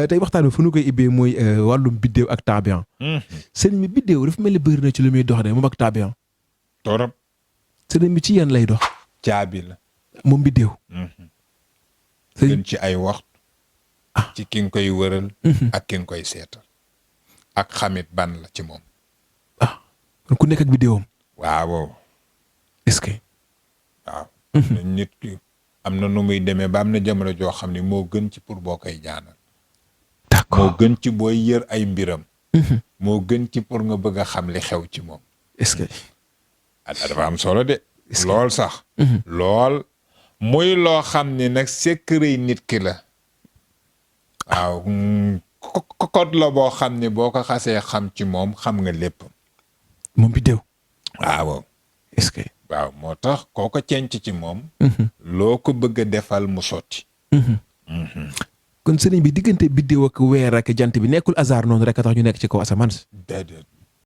tey waxtaan bi fu nu koy ibbee mooy wàllum biddéew ak taabiyan. sëriñ bi biddéew dafa mel ni bëri na ci lu muy dox de moom ak taabiyan. torop. sëriñ bi ci yan lay dox. caabi la. moom biddéew. gën ci ay waxtu. ci ki nga koy wëral. ak ki nga koy seetal. ak xamit ban la ci moom. kon ku nekk ak biddéewam. waaw. est-ce que. waaw. nit ki am na nu muy demee ba am na jamono joo xam ne moo gën ci pour boo koy ñaanal. d'accord moo gën ci booy yër ay mbiram. moo gën ci pour nga bëgg a xam li xew ci moom. est-ce que. dafa am solo de. lool sax. lool muy loo xam ne nag secret nit ki la. waaw code la boo xam ne boo ko xasee xam ci moom xam nga lépp. moom biddéew. waaw. est-ce que. waaw moo tax koo ko cenc ci moom. loo ko bëgg a defal mu sotti. kon sëriñ bi diggante biddéew ak weer ak jant bi nekkul hasard noonu rek a tax ñu nekk ci kaw asamaan si. déedéet